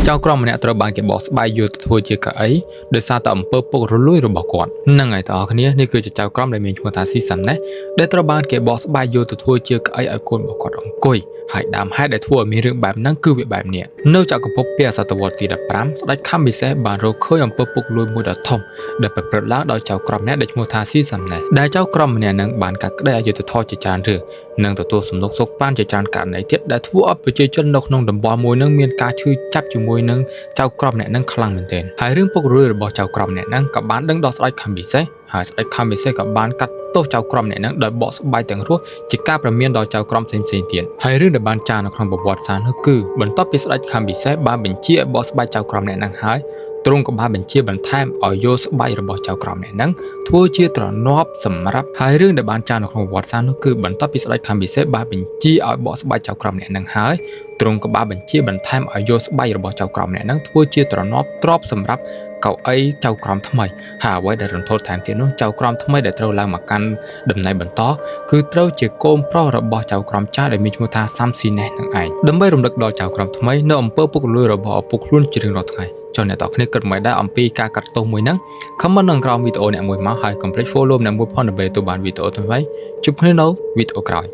ចៅក្រមម្នាក់ត្រូវបានគេបកស្បែកយកទៅធ្វើជាកៅអីដោយសារតែអំពើពុករលួយរបស់គាត់ហ្នឹងហើយបងប្អូនគ្នានេះគឺជាចៅក្រមដែលមានឈ្មោះថាស៊ីសាំណេះដែលត្រូវបានគេបកស្បែកយកទៅធ្វើជាកៅអីឲ្យកូនរបស់គាត់អង្គុយហើយដើមហេតុដែលធ្វើឲ្យមានរឿងបែបហ្នឹងគឺវាបែបនេះនៅចក្រភពពីសតវត្សទី15ស្ដេចខំពិសេសបានរកឃើញអំពើពុករលួយមួយដ៏ធំដែលប្រព្រឹត្តឡើងដោយចៅក្រមម្នាក់ដែលឈ្មោះថាស៊ីសាំណេះដែលចៅក្រមម្នាក់ហ្នឹងបានកាត់ក្តីអយុត្តិធម៌ជាច្រើនរឿងនិងទទួលសំណុកសុកប៉ានជាច្រើនករណីទៀតដែលធ្វើឲ្យប្រជាជននៅក្នុងតំបន់មួយហ្នឹងមានការឈឺចាប់ជាមួយនឹងចៅក្រមអ្នកហ្នឹងខ្លាំងមែនទែនហើយរឿងពុករលួយរបស់ចៅក្រមអ្នកហ្នឹងក៏បានដឹងដល់ស្ដេចខំពិសេសហើយស្ដេចខំពិសេសក៏បានកាត់ទោសចៅក្រមអ្នកហ្នឹងដោយបកស្បែកទាំងរស់ជាការប្រមានដល់ចៅក្រមផ្សេងៗទៀតហើយរឿងដែលបានចារនៅក្នុងប្រវត្តិសាស្ត្រនោះគឺបន្ទាប់ពីស្ដេចខំពិសេសបានបញ្ជាឲ្យបកស្បែកចៅក្រមអ្នកហ្នឹងហើយទ្រង់ក៏បានបញ្ជាបន្ថែមឲ្យយកស្បែករបស់ចៅក្រមអ្នកហ្នឹងធ្វើជាទ្រនាប់សម្រាប់ហើយរឿងដែលបានចារនៅក្នុងប្រវត្តិសាស្ត្រនោះគឺបន្ទាប់ពីស្ដេចខំពិសេសបានបញ្ជាឲ្យបកស្បែកចៅក្រមអ្នកហ្នឹងហើយទ្រង់ក៏បានបញ្ជាបន្ថែមឲ្យយកស្បែករបស់ចៅក្រមអ្នកហ្នឹងធ្វើជាទ្រនាប់ទ្របសម្រាប់កៅអីចៅក្រមថ្មីហើយអ្វីដែលរន្ធត់ថែមទៀតនោះចៅក្រមថ្មីដែលត្រូវឡើងមកកាន់តំណែងបន្តគឺត្រូវជាកូនប្រុសរបស់ចៅក្រមចាស់ដែលមានឈ្មោះថាសាំស៊ីណេះនឹងឯងដើម្បីរំលឹកដល់ចៅក្រមថ្មីនៅអំពើពុករលួយរបស់ឪពុកខ្លួនជារៀងរាល់ថ្ងៃចុះអ្នកតគ្នាគិតមិនដែរអំពីការកាត់ទោសមួយហ្នឹង comment នៅក្រោមវីដេអូអ្នកមួយមកហើយកុំភ្លេច follow អ្នកមួយផងដើម្បីទទួលបានវីដេអូថ្មីៗជួបគ្នានៅវីដេអូក្រោយ។